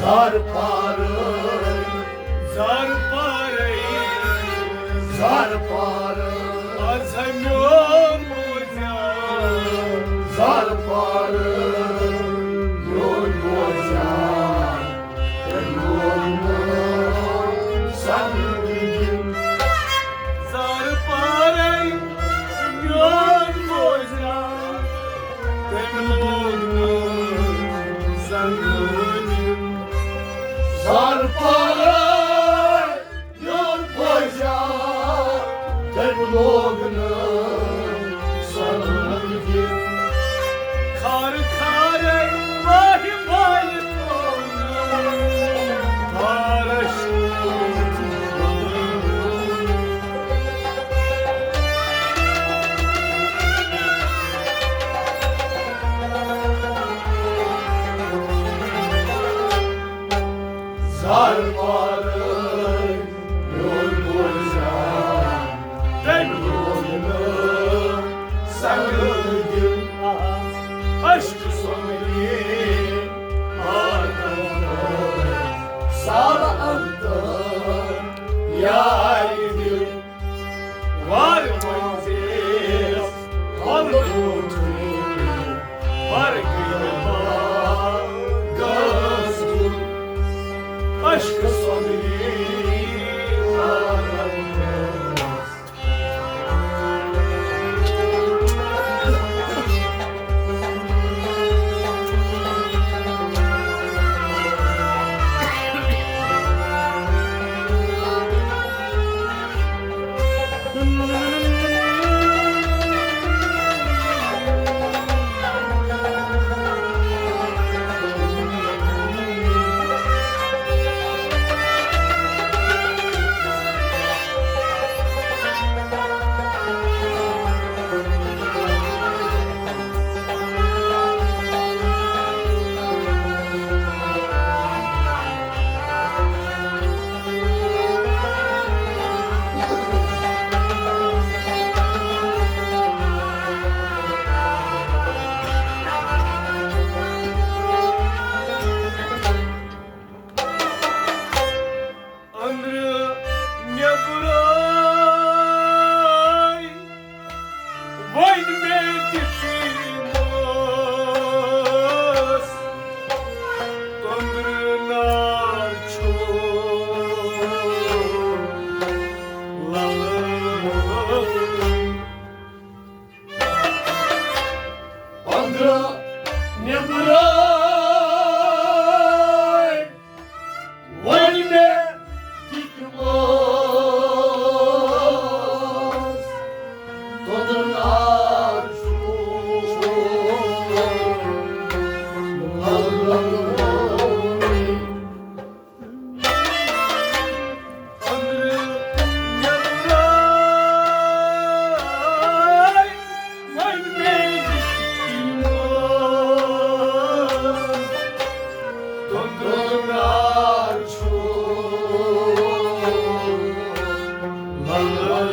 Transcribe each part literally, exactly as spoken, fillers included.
زار پارے، زار پارے، زار پارے۔ از میون بوزیا، زار پارے، میون بوزیا، تٔمۍ لوگ نہٕ سنگِن۔ زار پارے، میون بوزیا، تٔمۍ لوگ نہٕ زنٛگہٕ دیُن۔ زار پارے، میون بوزیا، تٔمۍ لوگ نہٕ زنٛگہٕ دیُن۔ کھارٕ کھارے، واہہِ واہہِ تھوٚو نہٕ فارش۔ زار پارے، میون بوزیا، تٔمۍ لوگ نہٕ سنگہٕ دیُن۔ اشکہٕ سۄمبرے، آرام سان انتر یارِ دِل۔ وار منزل ہم لوٹے، ہر گل باغس گل۔ اشک سۄمبرے عالم۔ أنٛدرٕ نیٚبرَے وۄنۍ مےٚ تہِ پیٖمَس تۄنٛدرٕ نار چھُ لَلہٕ۔ أنٛدرٕ نیٚبرَے وۄنۍ مےٚ فِکرِ منٛز تۄنٛدرٕ نار چھُ لَلہٕ۔ أنٛدرٕ نیٚبرَے وۄنۍ مےٚ یہِ فِکرِ منٛز تۄنٛدرٕ نار چھُ لَلہٕ۔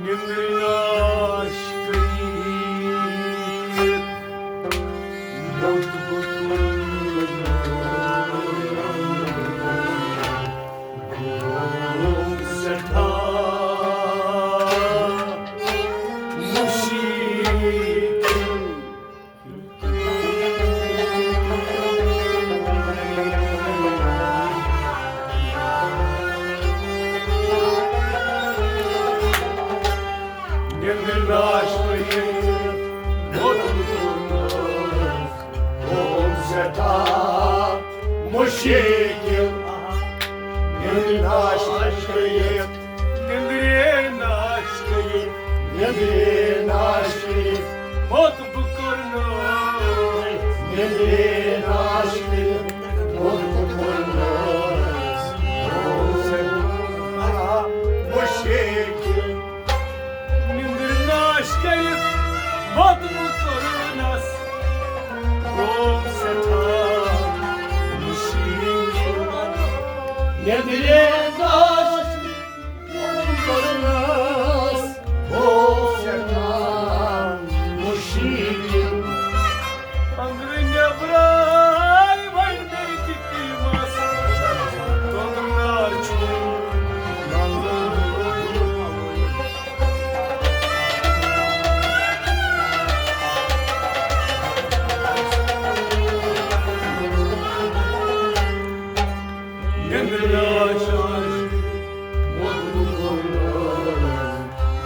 نیٚنٛدرِ ناش کٔرِتھ موٚت بہٕ کُن۔ گوٚو سٮ۪ٹھاہ مُشکِل۔ نیٚنٛدٕر ناش کٔرِتھ ووتُم تُلنَس، گوٚو سٮ۪ٹھاہ مُشکِل۔ نیٚنٛدٕر ناش کٔرِتھ، نیٚنٛدرِ ناش کٔرِتھ، نیٚنٛدرِ ناش کٔرِتھ، موٚت بہٕ کوٚرنَس۔ نیٚنٛدرِ ناش کٔرِتھ، موٚت بہٕ کوٚرنَس۔ گوٚو سٮ۪ٹھاہ مُشکِل۔ ییٚلہِ ریزداش ووٚنُن کوٚرنس، گوٚو سٮ۪ٹھاہ مُشکِل۔ أنٛدرٕ نٮ۪برَے وۄنۍ بیٚیہِ تہِ ٹیٖمَس، کۄنٛگہٕ نار چھُ۔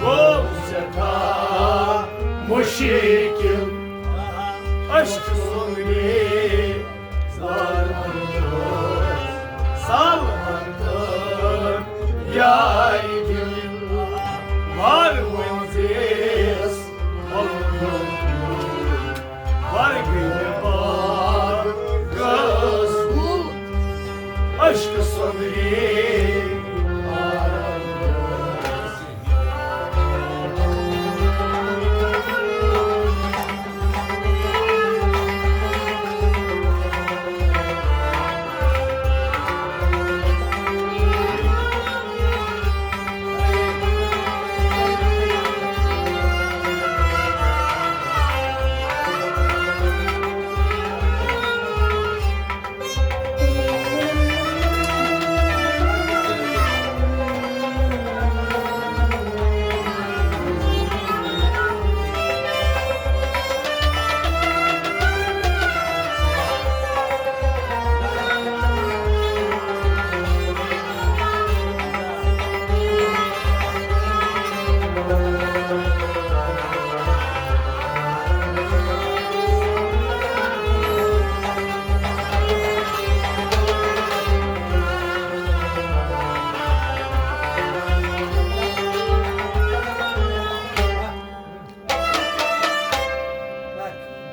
گوٚو سٮ۪ٹھاہ مُشکِل۔ عشقہٕ سۄنٛگرِ سالمن تہٕ، سالمن تہٕ یارِ دِل۔ وار ؤنزیس مۄلہٕ ورگہٕ باغس گُل، عشقہٕ سۄنٛدرِ۔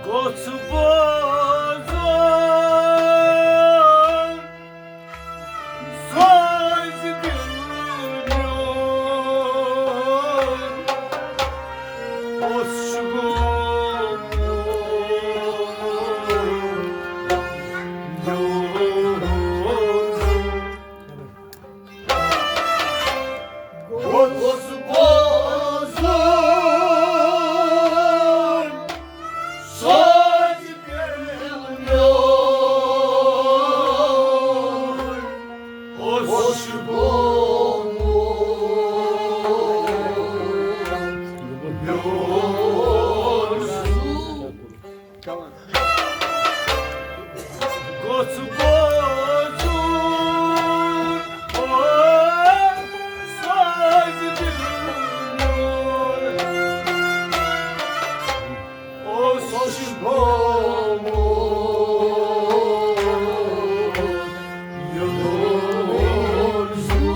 گوٚژھ بوزُن سوزِ دِل میون، کُس چھُ گوٚمُت میون۔ گوٚژھ بوزُن سوزِ دِل میون، اوس گوٚمُت میون۔ گوٚژھ بوزُن سوزِ دِل میون، اوس گوٚمُت میون زُو۔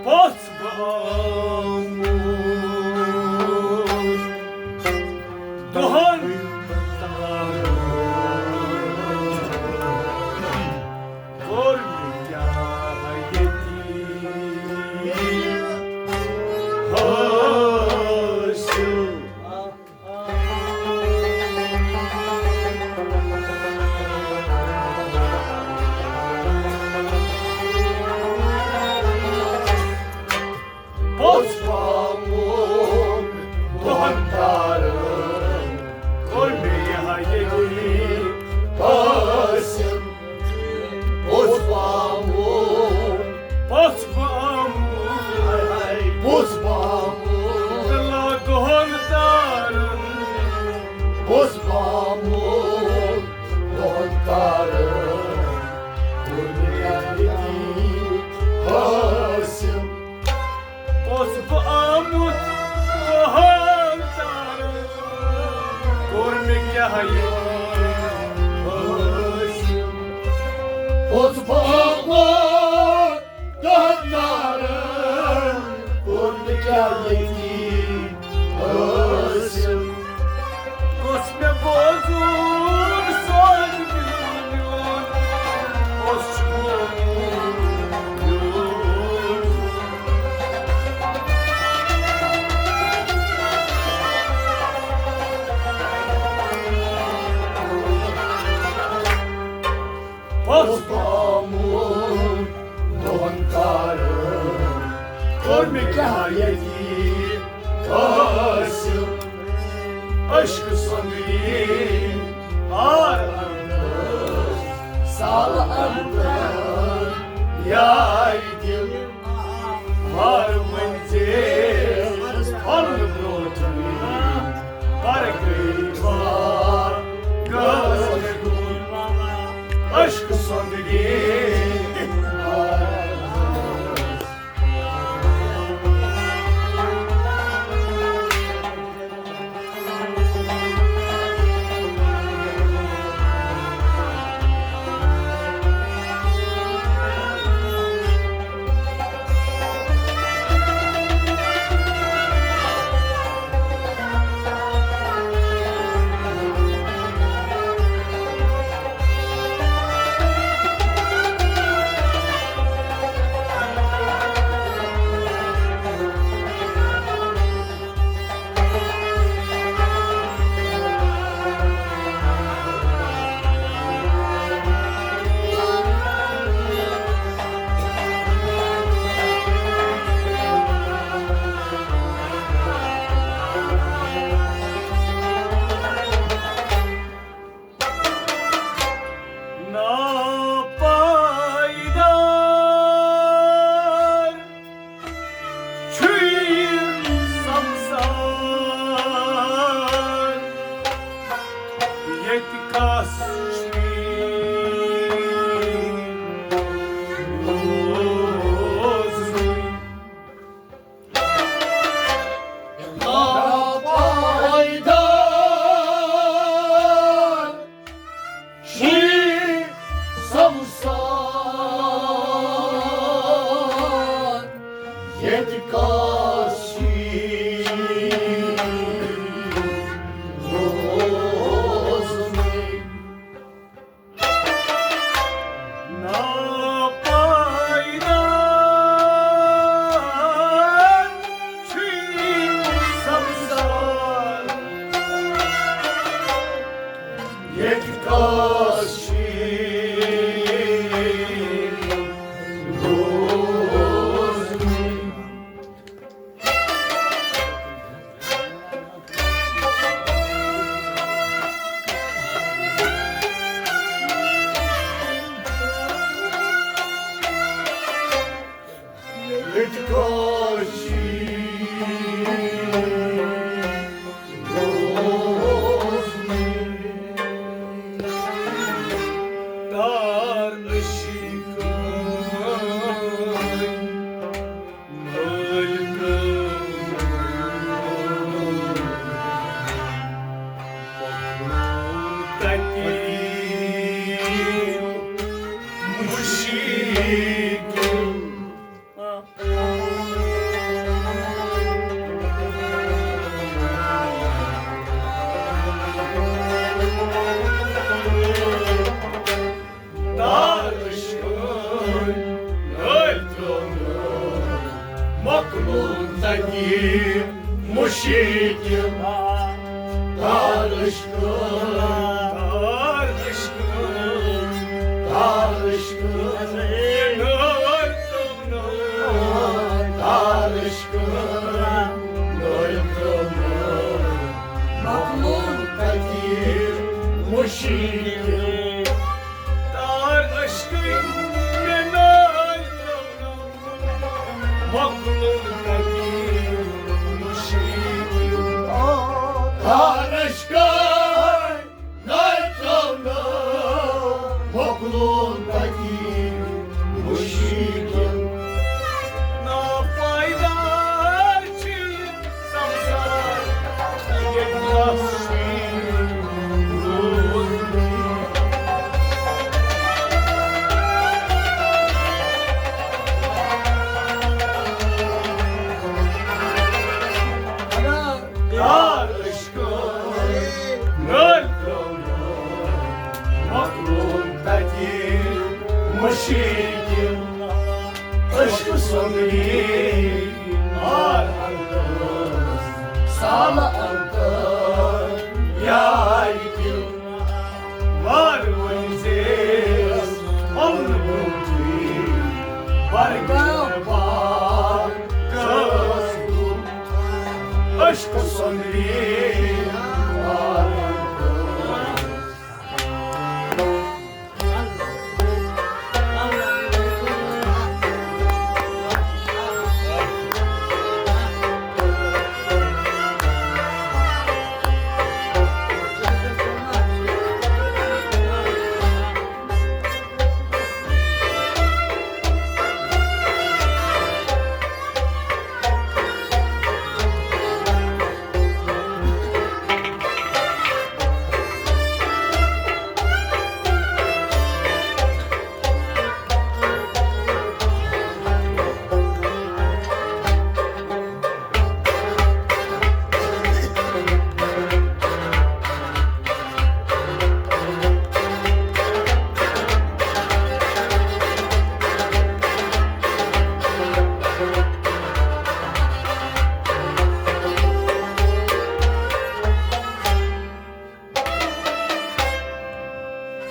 پوٚژھ گوٚمُت دۄہَن تارَن، کوٚر مےٚ کیٛاہ ییٚتی حٲصِل؟ پوٚژھ پامُت دۄہَن تارَن، کوٚر مےٚ یہِ ہا ییٚتی حٲصِل۔ پوٚژھ پامُت، پوٚژھ پامُت، ہاے ہاے، پوٚژھ پامُت۔ دِلا دۄہَن تارَن، پوٚژھ پامُت دۄہَن تارَن، کوٚر مےٚ ییٚتی حٲصِل۔ اوسُس بہٕ آمُت دۄہَن تارَن، کوٚر مےٚ کیٛاہ یہِ حٲصِل؟ اوسُس بہٕ آمُت دۄہَن تارَن، کوٚر مےٚ کیٛاہ ییٚتی حٲصِل۔ گوٚژھ مےٚ بوزُن سونٛد میون، اوس چھُ میون۔ اوس بامُت دۄہن کارن، کوٚر مےٚ کیٛاہ ییٚتہِ حٲصِل؟ عشق سۄنٛدرِ آر اندر، سال اندر یارِ دِل۔ وار منزل پھۄلہٕ برونٛٹھٕے، پر گٔے وار گٔژھ کُن۔ عشق سۄنٛدرِ ناپائیدار چھُ یہِ سمسار، ییٚتہِ کس چھُ روزُن۔ ناپائیدار چھُ سمسار، ییٚتہِ کس چھُ روزُن۔ ناپائیدار چھُ سمسار، ییٚتہِ کس چھُ روزُن۔ تار عشق مٲلۍ کٲم پکوُن تتہِ مُشکِل۔ تار عشقٕے نٲلۍ ترٛٲونٲو، مۄکلوو تَتہِ مُشکِل۔ تار عشقٕے، تار عشقٕے، تار عشقٕے نٲلۍ ترٛٲونٲو، تار عشقٕے نٲلۍ ترٛٲونٲو، مۄکلوو تَتہِ مُشکِل۔ تار عشقٕے مےٚ نٲلۍ ترٛٲونٲو، مۄکلوو تَتہِ مُشکِل۔ تار عشقٕے نٲلۍ ترٛٲونٲو، مۄکلوو تَتہِ مُشکِل۔ ناپایدار چھِ سمسار، ییٚتہِ نَس چھُے روزُن۔ یار عشقہٕ نٲلۍ ترٛٲونٲو، مۄکلوم تَتہِ مٔشیٖد۔ عشقہٕ سۄنٛدری یار انداز، سامہٕ انداز یارِ دِل۔ وار ؤنۍ زیس پلنہٕ برونٛٹھٕے، برگہٕ باغ کٔژ گوٚو۔ عشقہٕ سۄنٛدری یار انداز۔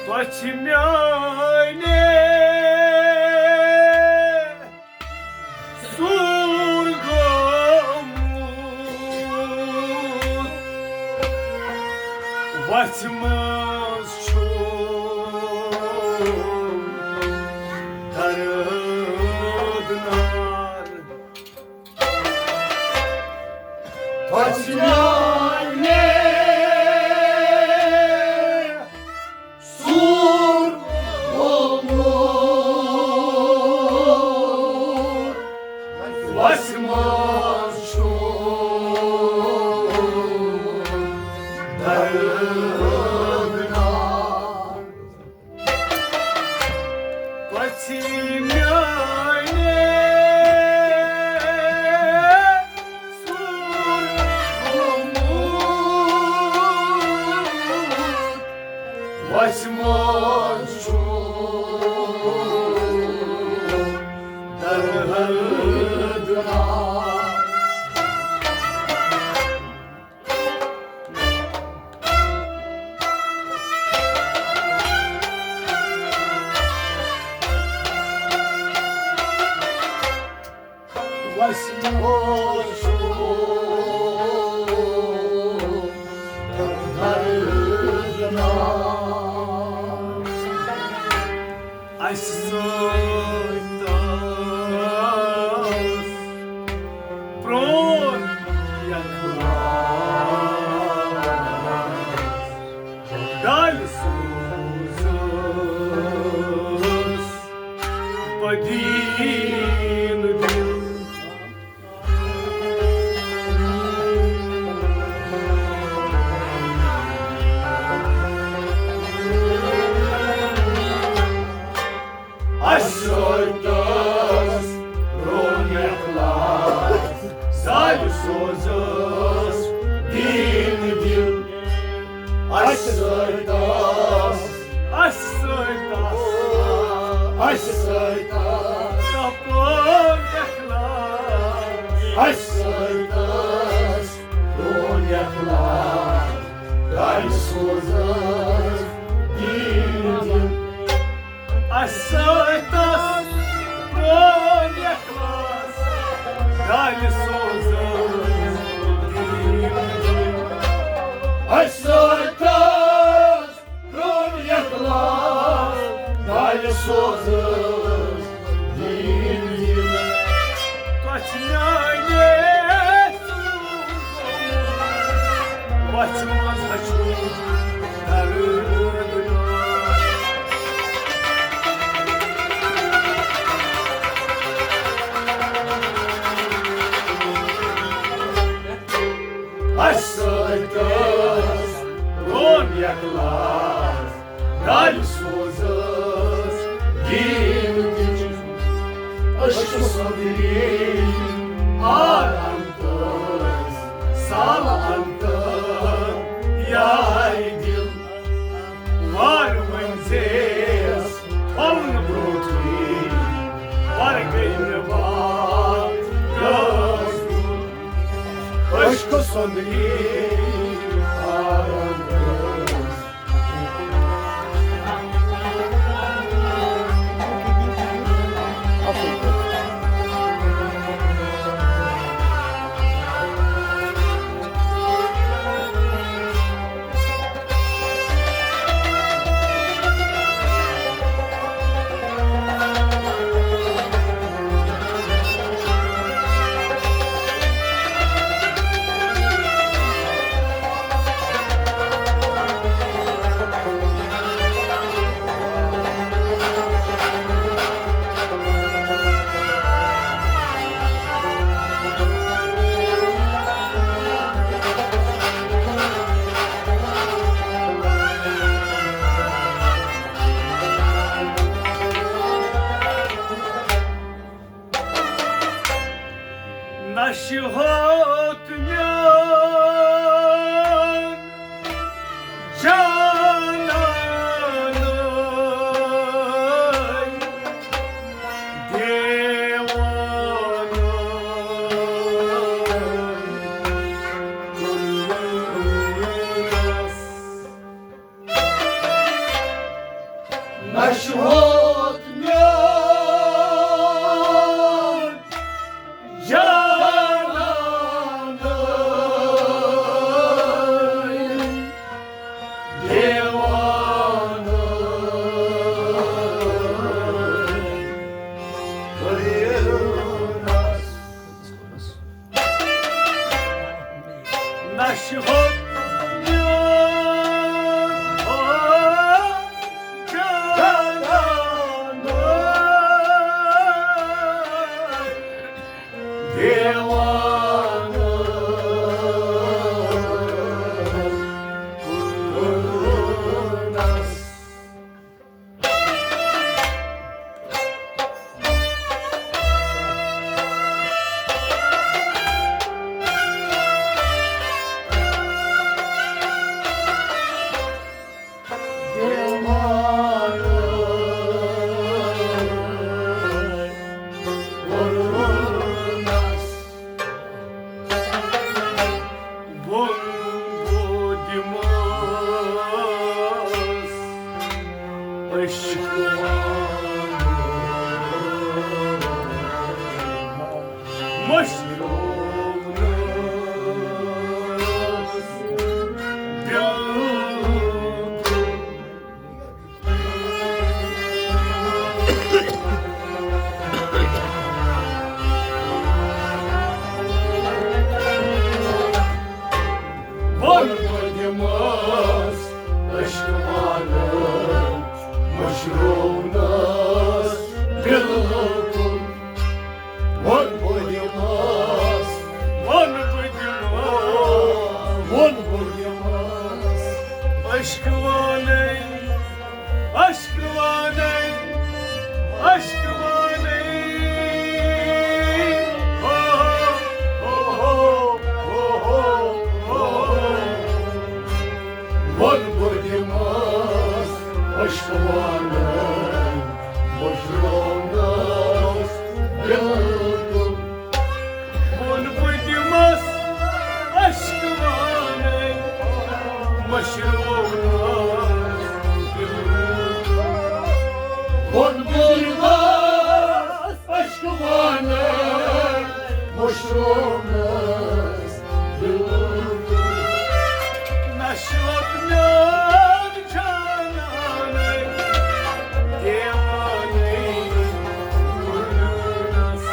تۄہہِ چھِ میٛانہِ سوٗر گوٚمُت، وَژھِ منٛز چھُ دَرٕد نار۔ وَژھِ میٛانہِ سوٗر گوٚمُت، وَژھِ منٛز چھُ دَرٕد نار۔ وَژھِ میٛانہِ سوٗر گوٚمُت، وَژھِ منٛز چھُ دَرٕد نار۔ وَژھِ منٛز چھُ دَرٕد نار۔ اَسہِ سۭتۍ ٲس پرٛون یَتھ لاس، دالہِ سوز ٲس بدیٖن دِل۔ اَسہِ سۭتۍ ٲس رونق لاس، زالہِ سوز ٲس دیٖن دِل۔ اَسہِ سۭتۍ ٲس، اَسہِ سۭتۍ ٲس، اَسہِ سۭتۍ ٲس رونق لاس۔ اَسہِ سۭتۍ ٲس رونق لاس، زالہِ سوز ٲس دیٖن دِل۔ اَسہِ سۭتۍ ٲس رونق لاس، زالہِ سوز ٲس دیٖن دِل۔ اَسہِ سۭتۍ ٲس رونق لاس، زالہِ سوز ٲس دیٖن دِل۔ تۄہہِ چھِ میٛانہِ وَژھِ منٛز ہَچھُن دَرٕد نار۔ اَسہِ سۭتۍ ٲس رونق لاس، زالہِ سوز ٲس دیٖن دِل۔ عشقہٕ سۄنٛدری یار انداز، سال اندر یاے دل، وار ؤنۍ زیس پنُن برونٛٹھٕے، ور گٔے مےٚ وار۔ عشقہٕ سۄنٛدری آرام۔ نشہِ ہوت میون جانان دیوانہٕ کوٚرمس۔ نشہِ ہوت میون جانان دیوانہٕ۔ نشہِ ہوت میون جانان دیوانہٕ۔ ووٚن بہٕ دِمس عشقہٕ وانہٕ مٔشرٲونس دِل۔ ووٚن بہٕ دِمس عشقہٕ وانہٕ مٔشرٲونس بِلکُل۔ ووٚن بہٕ دِمس، ووٚن بہٕ دِمس، ووٚن بہٕ دِمس عشقہٕ وانَے، عشقہٕ وانَے، عشقہٕ وانَے۔ ہو، ہو، ہو۔ ووٚن بہٕ دِمس عشقہٕ وانَے مٔشرٲونس بِلکُل۔ ووٚن بہٕ دِمس عشقہٕ وانَے مٔشرٲونس بِلکُل۔ ووٚن بہٕ دِمس عشقہٕ وانَے مٔشرٲونس بِلکُل۔ نشہِ ہوت میون جانانَے دیوانَے کوٚرنس۔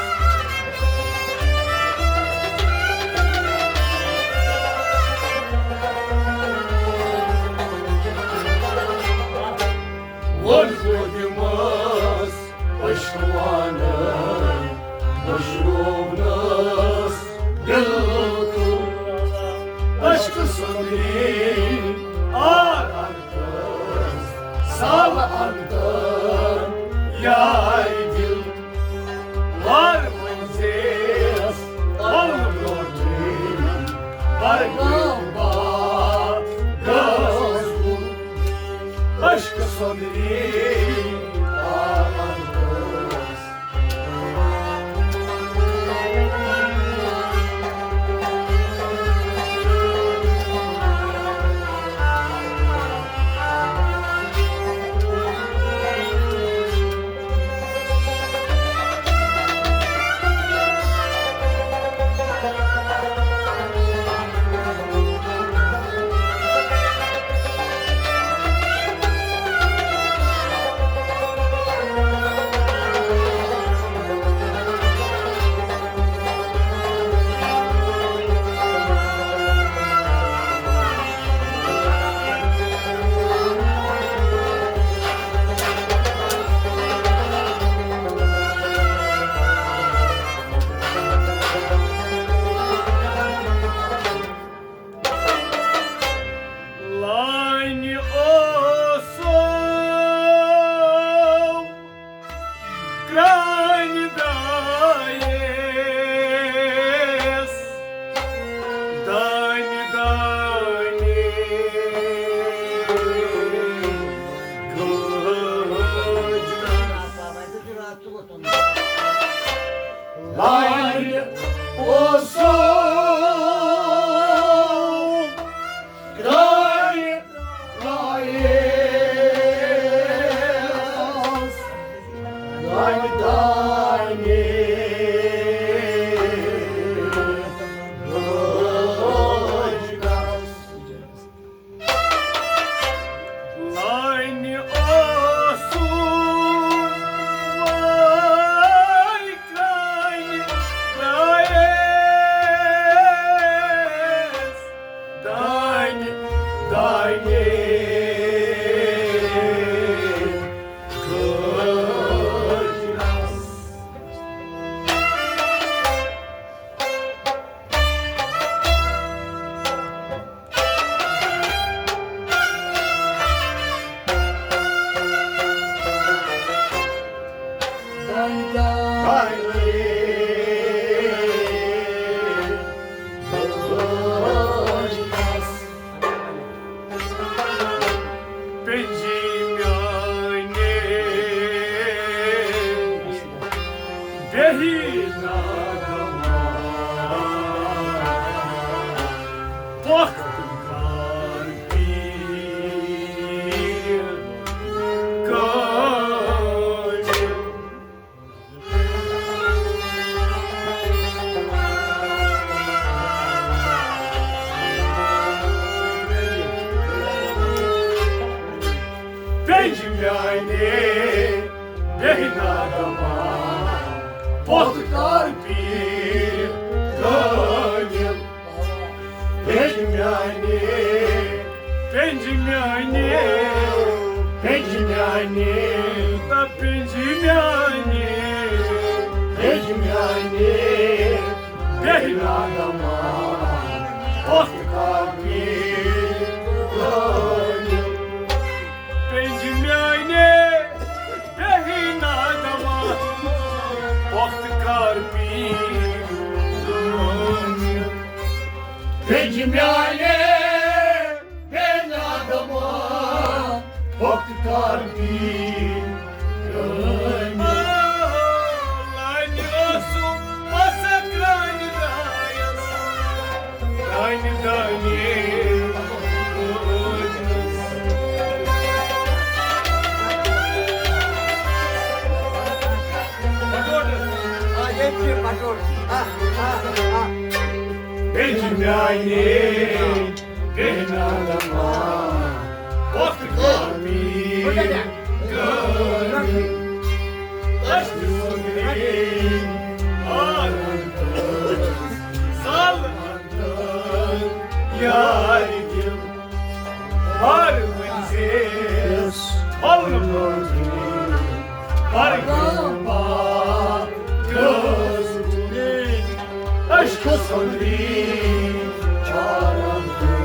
ووٚن بہٕ دِمس عشقہٕ وانَے مٔشرٲونس بِلکُل۔ عشقہٕ سۄنٛدری آر اندر، سال اندر یاے دِل۔ وار ؤنۍ زیس پنُن برونٛٹھٕے، ور لانہِ اوسُم کرٛانہِ دایَس، دانہِ دانہِ گٔج۔ لانہِ اوسُم کرٛانہِ دایَس، دانہِ دانہِ گٔج۔ لانہِ اوسُم وٲے کرٛانہِ دایَس، دانہِ دانہِ گٔج۔ پنجی میانہِ بیہی نادما، پۄختہٕ کر پیٖر کٲمِل۔ پنجہِ میانہِ بیہی نادما، پۄختہٕ کر پیٖر کٲمِل۔ پنجہِ میانہِ، پنجہِ میانہِ، پنجہِ میانہِ، تہٕ پنجہِ میانہِ، پنجہِ میانہِ، بیہی نادما، پۄختہٕ کر پیٖر کٲمِل۔ پنجہِ میانہِ بیہی نادما، پۄختہٕ کر پیٖر کٲمِل۔ پنجہِ میانہِ بیہی نادما، پۄختہٕ کر پیٖر کٲمِل۔ لانہِ اوسُم پسکرانہِ دایَس، دانہِ دانہِ۔ پنجہِ میانہِ بیہی نادما، پۄختہٕ کر پیٖر کٲمِل۔ أسۍ چھِ سُنٛدرِ آرن تہٕ زالن تہٕ یارِ دِل۔ ہر ؤنۍ زیس پلنہٕ پٲٹھۍ، ہر گام پاک گٔژھ۔ أسۍ چھِ سُنٛدرِ آرن تہٕ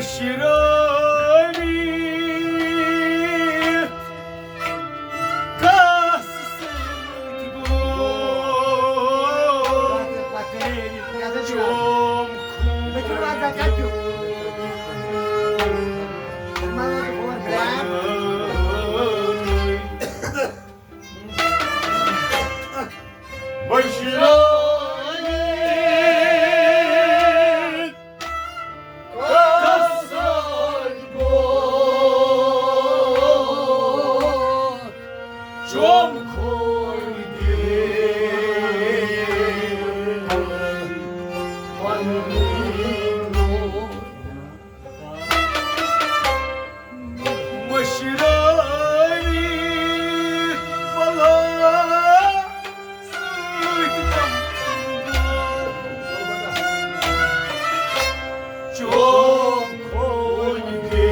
شرٲوِتھ کس سۭتۍ گوٚو؟ چوم خوٗن۔ بشرٲوِتھ کس سۭتۍ گوٚو؟ چوم خوٗن دِل پنُن۔ مٔشرٲوِتھ بلا سۭتۍ تم چوم خوٗن دِل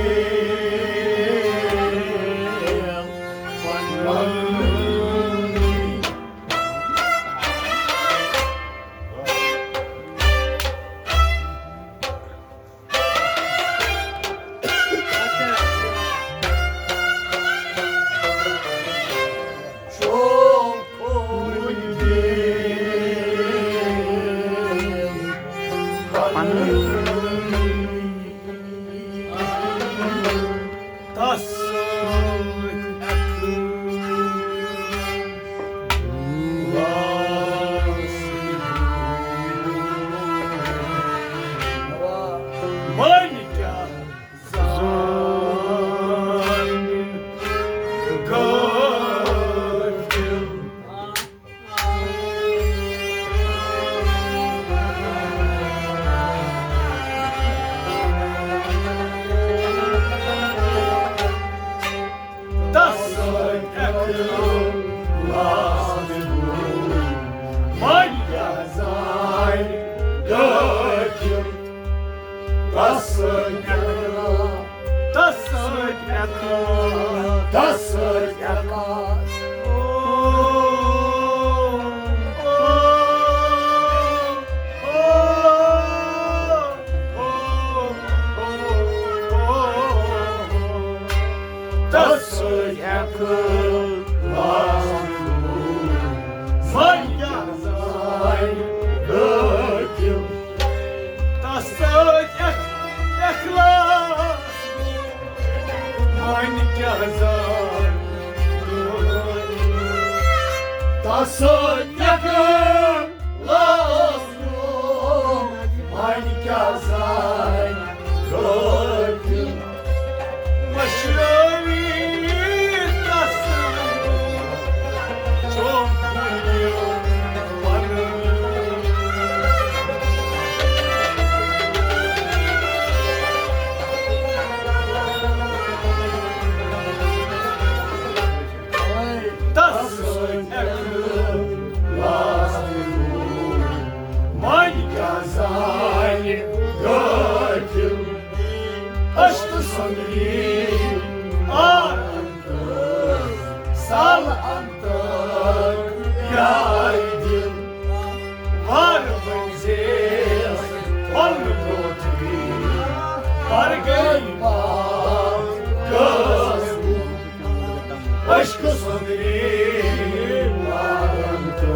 پنُن۔ تس سۭتۍ اکھ وۄنۍ کیٛاہ زانہِ غٲفِل۔ تس سۭتۍ اکھ لاس وۄنۍ کیٛاہ زانہِ غٲفِل۔ تس سۭتۍ اکھ لاس، تس سۭتۍ اکھ لاس، تس سۭتۍ اکھ لاس۔ تس سۭتۍ اکھ لاس۔ وۄنۍ کیٛاہ زانہِ غٲفِل۔ تس سۭتۍ اخ-، اخلاص۔ وۄنۍ کیٛاہ زانہِ غٲفِل۔ تس سۭتۍ اخلاص۔ وۄنۍ کیٛاہ زانہِ غٲفِل۔ مٔشرٲوِتھ تس چوم خوٗن دِل پنُن۔ تس سۭتۍ اکھ لاس۔ وۄنۍ کیٛاہ زانہِ غٲفِل۔ عشقہٕ سۄنٛدرِ آر انتر، سال انتر یارِ دِل۔ وار بنزیس پھۄلہٕ برونٛٹھٕے، پرگٔے پاک قٲصبُک۔ عشقہٕ سۄنٛدرِ آر انتر۔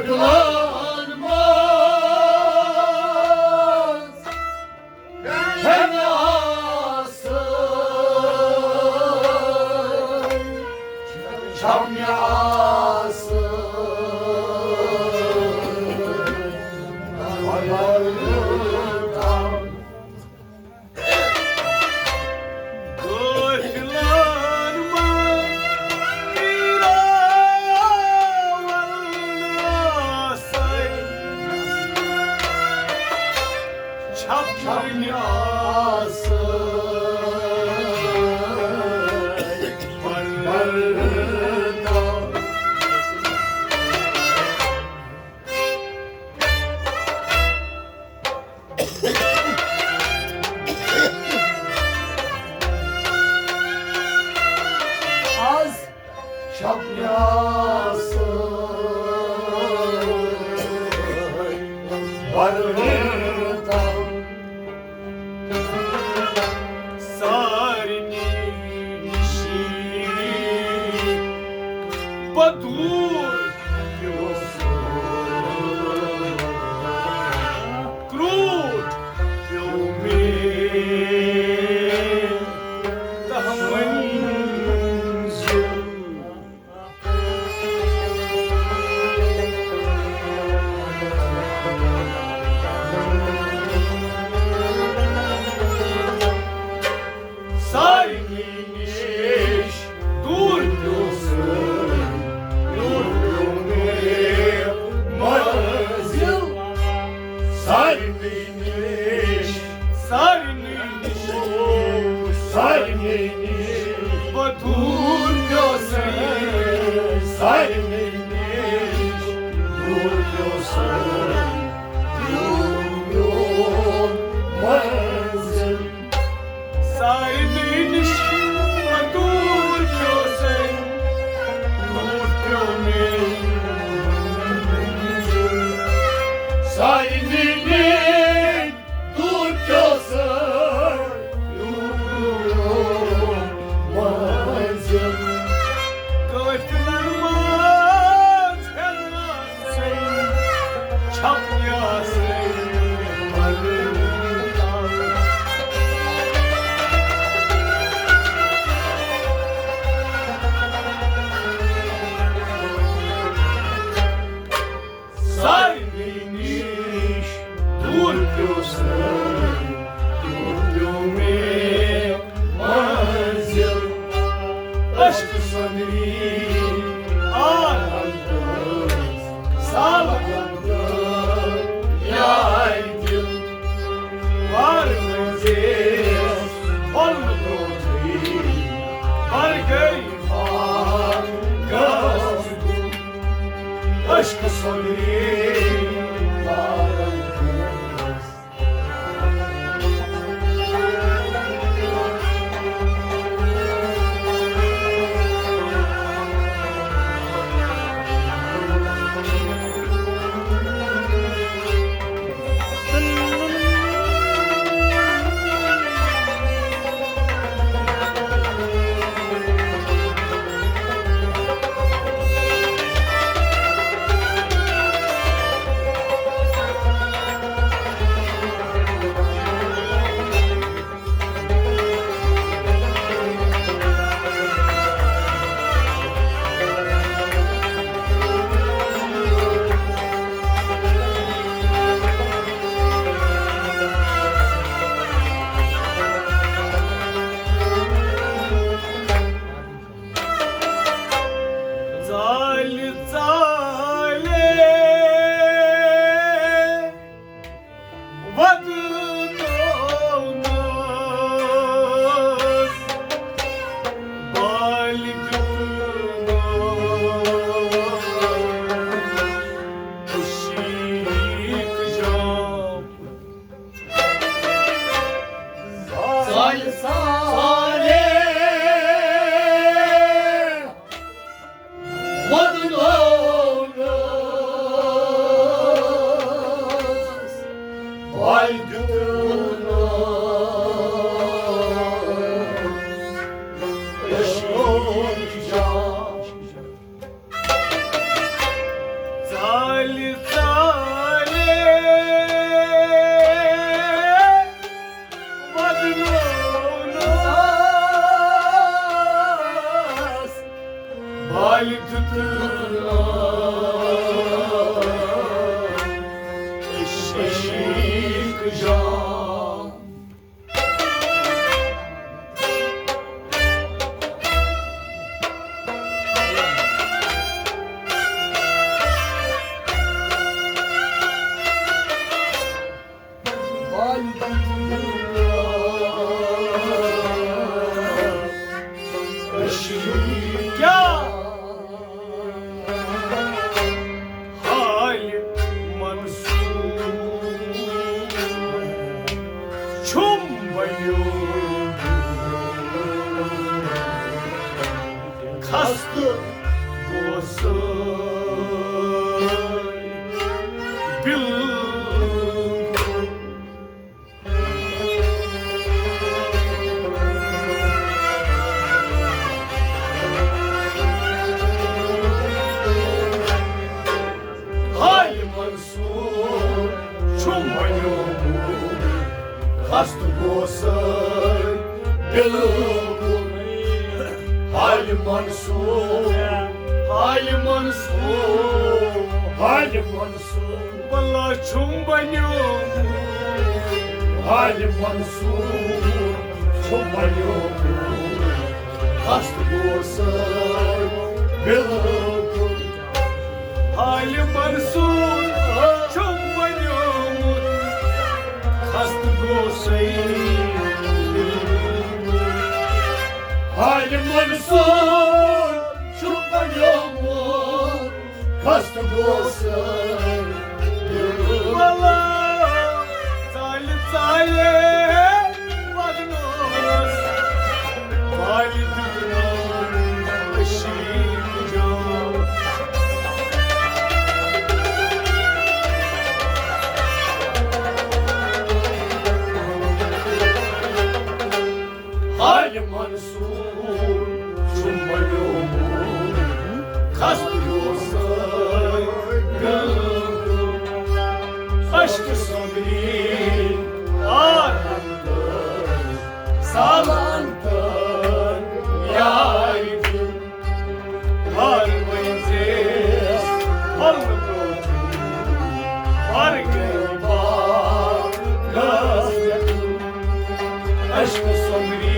دِلن منٛز ہٮ۪نہٕ آسہٕ، چھَم یہِ آسہٕ، بدل تام۔ غٲفلن منٛز پیٖراوَل آسَے، چھَپنہِ آسَے، پردٕ۔ آز چھپنہِ آسہٕ پردٕ۔ سارنٕے نِش بدوٗر پیوٚو سُہ۔ کرٛوٗٹھ پیوٚو مےٚ تہٕ منزل۔ سارنٕے نِش دوٗر پیوٚو سُہ، دوٗر پیوٚو مےٚ منزل۔ سارنٕے نِش، سارنٕے نِش، سارنٕے نِش بدوٗر پیوٚو سُہ، سارنٕے نِش دوٗر پیوٚو سُہ، دوٗر پیوٚو منزل۔ سارنٕے نِش دوٗر پیوٚو سُہ، دوٗر پیوٚو مےٚ۔ سارنٕے نِش دوٗر پیوٚو سُہ، دوٗر پیوٚو منزل۔ قٲفلن منٛز ہٮ۪نہٕ آسَے، چھپنہِ آسَے، سارنٕے نِش دوٗر پیوٚو سُہ، دوٗر پیوٚو مےٚ منزل۔ عشق سۄندری آرام تہٕ سالم تہٕ یارِ دِل۔ وارٕ منزے پھۄلہٕ برونٛٹھٕے بر گٔے فاقس گُل۔ عشق سۄندری آرام تہٕ حالہِ منصور چھُم بنیومُت خستہٕ گوسَے بِلکُل۔ حالہِ منصور، حالہِ منصور، حالہِ منصور۔ واللہ چھُم بنیومُت حالہِ منصور، چھُم بنیومُت خستہٕ گوسَے بِلکُل۔ حالہِ منصور چھُم بنیومُت خستہٕ گوسَے۔ حالہِ منصور چھُم بنیومُت خستہٕ گوسَے۔ واللہ ژالہِ ژالہِ وَدنوس، والہِ دیُتنَم شیٖن جام۔ حالہِ منصور چھُم بنیومُت خستہٕ گوسَے۔ اشکہٕ سۄنٛدرِ آرام تہٕ سالان تہٕ یارِ دِل۔ وار ؤنزیس پھۄلہٕ پرٛوٹھُن، وار گٔے باغس پٮ۪ٹھ۔ اشکہٕ سۄنٛدری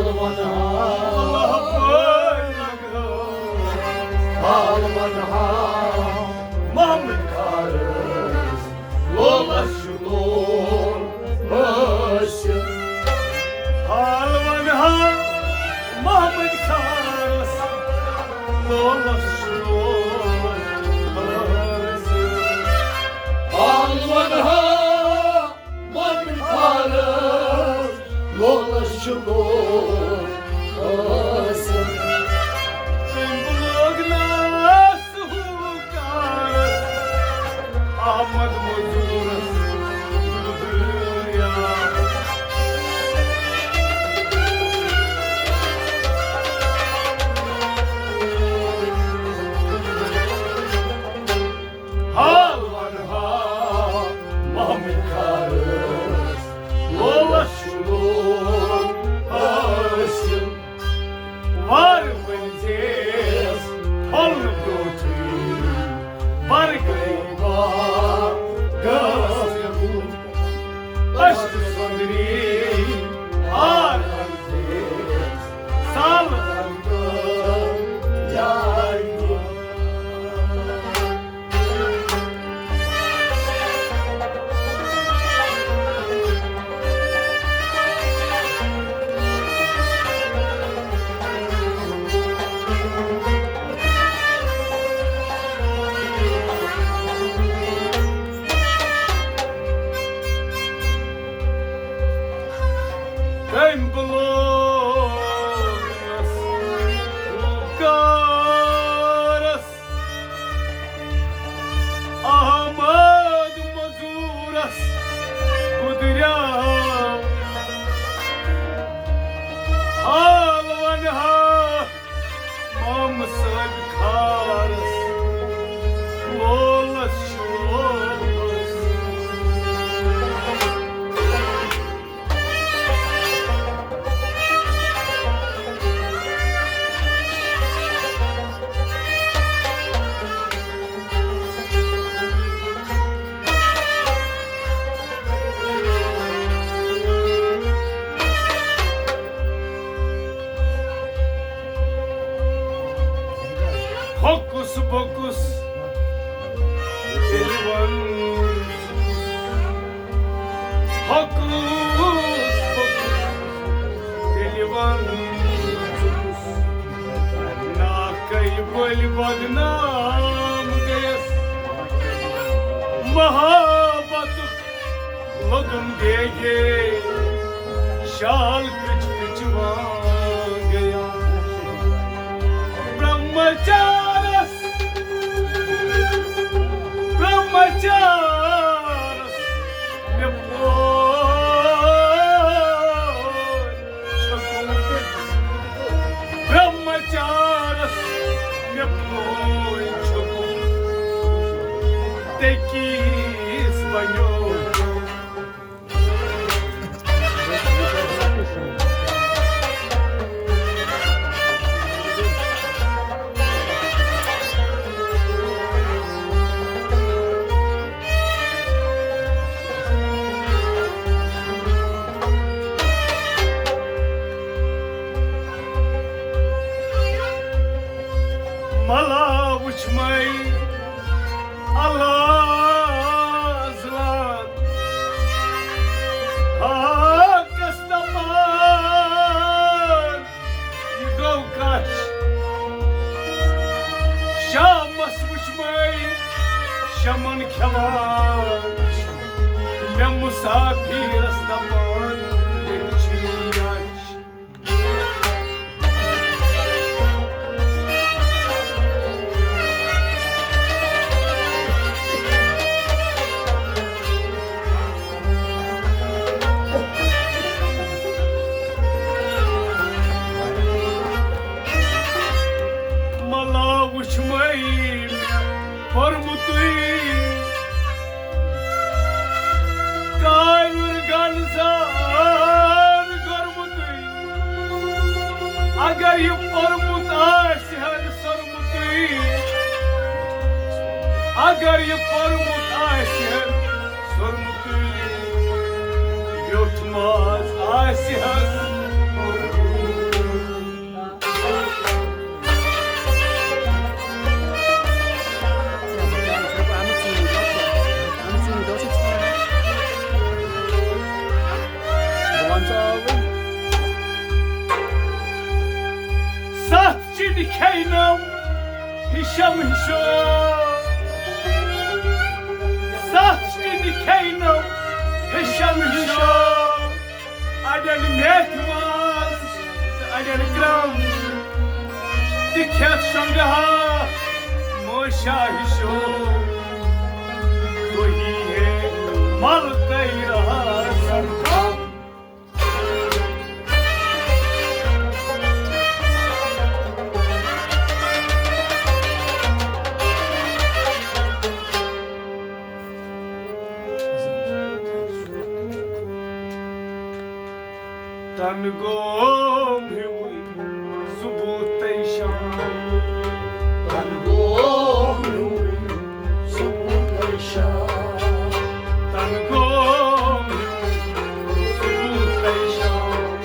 حال ونہا، حال ونہا، محمد کارس، لولس چھُ لول حٲصِل۔ حال ونہا محمد کارس، لولس چھُ لول حٲصِل۔ حال ونہا محمد کارس، لولس چھُ لول حٲصِل۔ تٔمۍ لوگ ناس ہُہ کارس، احمد مزورس گُزریو۔ حال ونہا محمد کارس، لولس چھُ لول حٲصِل۔ وارٕ ؤنۍ زیس پھۄلنہٕ برٛونٛٹھٕے، بر گٔے باغس مےٚ بُتھ۔ أسۍ تہِ سۄنٛدری ہار زیس، سالہٕ رنٛگہٕ یارِ۔ تٔمۍ بُلوونَس کارَس، احمد مزورس گُزریو۔ حال ونہا مامہٕ صٲبۍ کارس، لولس چھُ لولس۔ ہوکُس پوکُس تیٚلہِ وَن، ہوکُس پوکُس تیٚلہِ وَن، ناکَے بٔلۍ بدنام گٔیَس۔ محبتُک لوٚگُم دیگے، شال کٕچ کٕچ وانگیا۔ برہمچارس، برہمچارس مےٚ پوے چھکُم۔ برہمچارس مےٚ پوے چھکُم۔ تے کیس بنیو۔ ملا وُچھ مَے الحاظ لال، ہاکس دپان، یہِ گوٚو کچھ۔ شامس وُچھ مَے شمن کھٮ۪وان، مےٚ مسافرس دپان، ییٚتہِ چھِ یہِ لچھ۔ ملا وُچھ مَے مےٚ کوٚرمُتُے، کایُر گن زان کوٚرمُتُے۔ اگر یہِ پوٚرمُت آسہِ ہن سوٚرمُتُے، اگر یہِ پوٚرمُت آسہِ ہن سوٚرمُتُے، ویوٚٹھ ماز آسہِ ہن۔ کھینم ہشم ہشو، ستھ ٹِنہِ کھینم ہشم ہشو۔ اڑٮ۪ن میتھِ ماز تہٕ اڑٮ۪ن کرم، تہِ کھٮ۪تھ شۄنٛگہٕ ہا موشا ہشو۔ تُہی ہے مل تیرا سرکم۔ تن گوم ہیوٗ ثبوٗتَے شام۔ تن گوم ہیوٗ ثبوٗتَے شام۔ تن گوم ہیوٗ ثبوٗتَے شام۔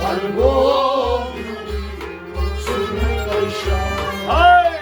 تن گوم ہیوٗ ثبوٗتَے شام۔ ہاے!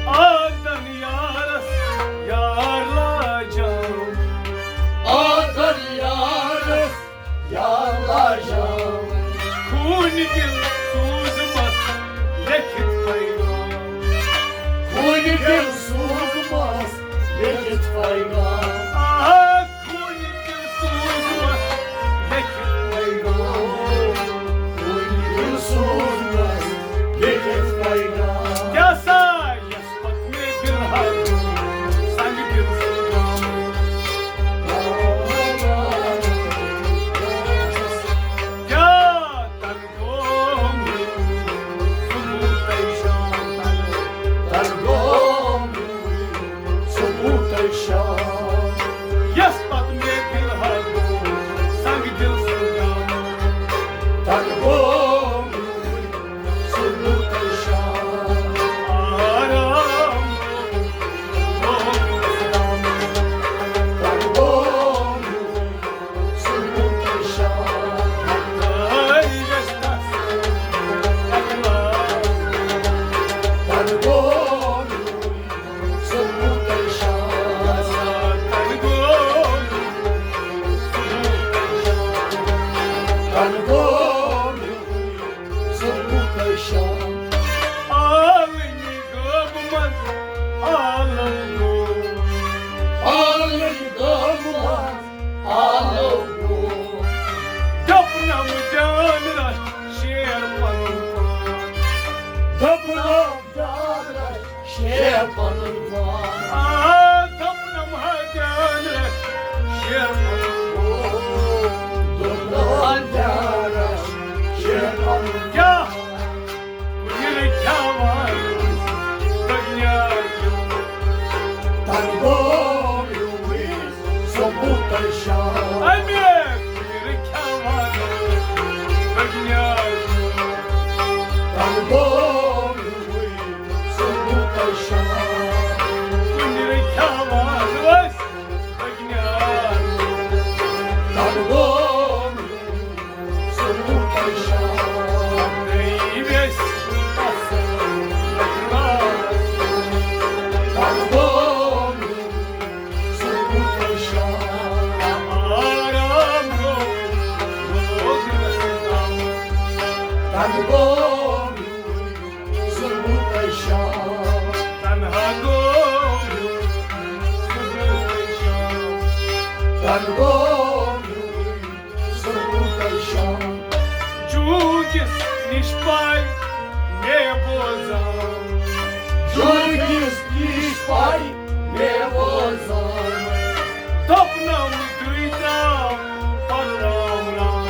آدن یارس یار لاجام۔ آدن یارس یار لاجام۔ خوٗنہِ دِل سوٗزمس لیکھِتھ پیغام۔ خوٗنہِ دِل سوٗزمس لیکھِتھ پیغام۔ آ، خوٗنہِ دِل سوٗزمس لیکھِتھ پیغام۔ خوٗنہِ دِل سوٗزمس لیکھِتھ پیغام۔ کیٛاہ سا یس پتہٕ مےٚ دِل ہا سنگ دِل سوٗزمس۔ کیٛاہ تن گوم ثبوٗتَے شام۔ تن گوم ثبوٗتَے شام۔ یس پتہٕ مےٚ دِل ہا سنگ دِل سوٗزمس۔ تن گوم ثبوٗتَے شام۔ آرام۔ تن گوم آلنی گٲبہٕ منٛز آلو گوٚو۔ آلنی گٲبہٕ منٛز آلو گوٚو۔ دوٚپنم جان رچھ شیر پنُن پان۔ دوٚپنم جان رچھ شیر پنُن پان۔ آ، دوٚپنم ہا جان رچھ شیر پنُن پان۔ دوٚپنم جان رچھ شیر پنُن پان۔ کیٛاہ؟ کُنہِ رٔکھیاوان دُنیا کیُتھ۔ تن گوٚو ہیوٗ ثبوٗتَے شام۔ اَمہِ کُنہِ رٔکھیاوان دُنیا کیُتھ۔ تن گوٚو ہیوٗ ثبوٗتَے شام۔ کُنہِ رٔکھیاوان ٲسۍ دُنیا کیُتھ۔ تن گوٚو تنہا گوٚو تن گوٚو ثبوٗتَے شام۔ جوٗکِس نِش پاے مےٚ بوزان۔ جوٗکِس نِش پاے مےٚ بوزان۔ دوٚپنم تُہۍ ترٛاو پَرناوناو۔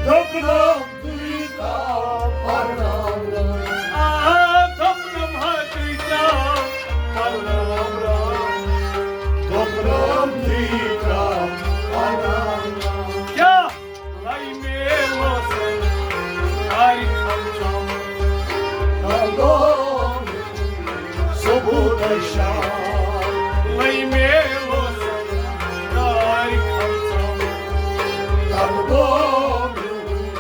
دوٚپنم تُہۍ ترٛاو پَرناوناو۔ آ، دوٚپنم ہا تُہۍ ترٛاو پَرناوناو۔ شام۔ لٔمے لوسن دارِ کھلژان۔ تَلہٕ گوٚو میون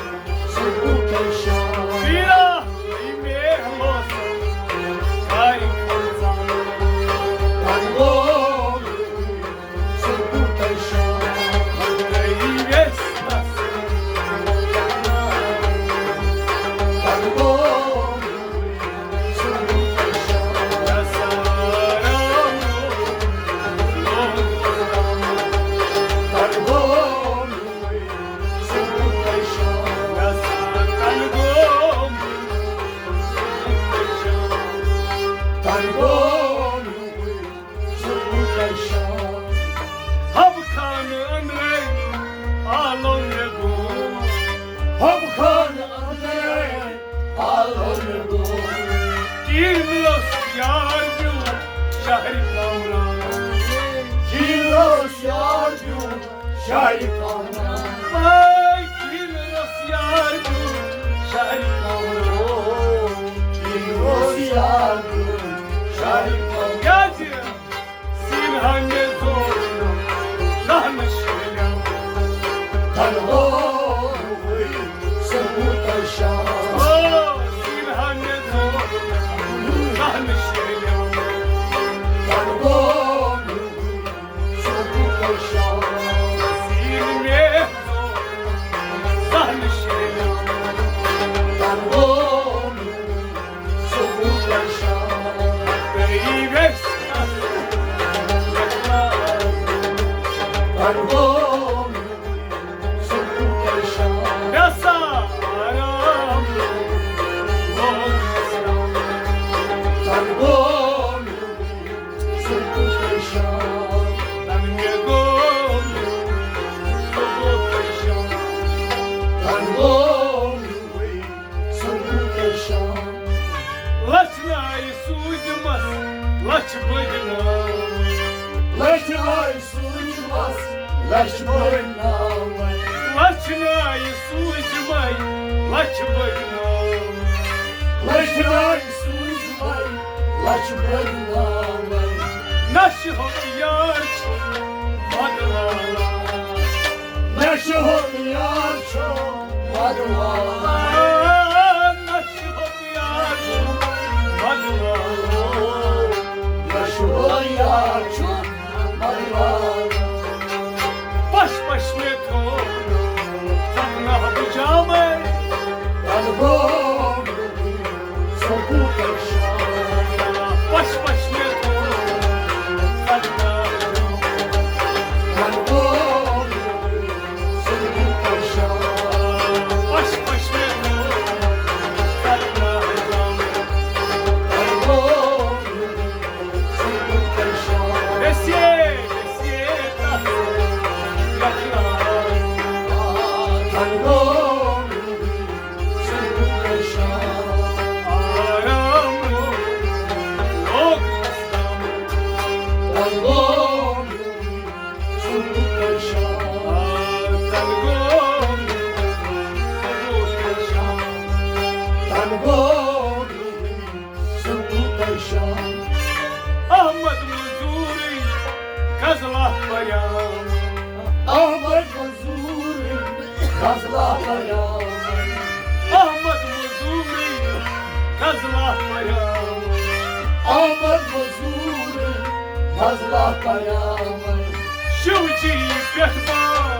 صبحُک شام۔ پیٖرا لٔمے لوسن دارِ کھلژان۔ تَلہٕ گوٚو میون صبحُک شام۔ گٔیے ویس تس۔ تَلہٕ گوٚو حب خانہٕ أنٛدرَے آلو مےٚ گوٚو۔ حب خانہٕ أنٛدرَے آلو مےٚ گوٚو۔ کِہیٖنۍ اوس یار بیوٗٹھ شہرِ کامران۔ کِہیٖنۍ اوس یار بیوٗٹھ شہرِ کامران۔ وٲے کِہیٖنۍ اوس یار بیوٗٹھ شہرِ کامران۔ کِہیٖنۍ اوس یار بیوٗٹھ شہرِ کامران۔ کیٛازِ؟ سیٖنہٕ ہا مےٚ زور، زانٛہہ نہٕ شیلیو۔ تَلہٕ گوٚو صبحُک شام۔ او، سیٖنہٕ ہا مےٚ زور، زانٛہہ نہٕ شیلیو۔ تَلہٕ گوٚو صبحُک شام۔ سیٖنہٕ مےٚ زور، زانٛہہ نہٕ شیلیو۔ تَلہٕ گوٚو صبحُک شام۔ گٔیے ویس تس۔ صبحُک شام۔ مےٚ سا آرام لوگ۔ صبحُک شام۔ مےٚ گوٚو صبحُک شام۔ صبحُک شام۔ لَچھِ نایہِ سوٗزمَس لَچھِ بٔدۍ ناوٕ۔ لَچھِ نایہِ سوٗزمَس لَچھِ بٔدۍ ناوٕ۔ لَچھِ نایہِ سوٗزمَے لَچھِ بٔدۍ ناوٕ۔ لَچھِ نایہِ سوٗزمَے لَچھِ بٔدۍ ناوٕ۔ نشہٕ ہُک یار چھُ بدلاوان۔ نشہٕ ہُک یار چھُ بدلاوان۔ نشہٕ ہُک یار چھُ بدلاوان۔ نشہٕ ہُک یار چھُ بدلاوان۔ پش پش مےٚ تھوٚو ژکھ ناہ بہٕ جامے۔ تَلہٕ گوٚو صبحُک شام۔ پش پش مےٚ تھوٚو ژکھ ناہ بہٕ جامے۔ تَلہٕ گوٚو صبحُک شام۔ پش پش مےٚ تھوٚو ژکھ ناہ بہٕ جامے۔ تَلہٕ گوٚو صبحُک شام۔ گژھِ، گژھِ تس یتھ ناو۔ تَلہٕ گوٚو احمد مزورٕے غزلہ پیام۔ احمد مزورٕے غزلہ پیام۔ احمد مزورٕے غزلہ پیام۔ احمد مزورٕے غزلہ پیام۔ شِو جی پٮ۪ٹھ بار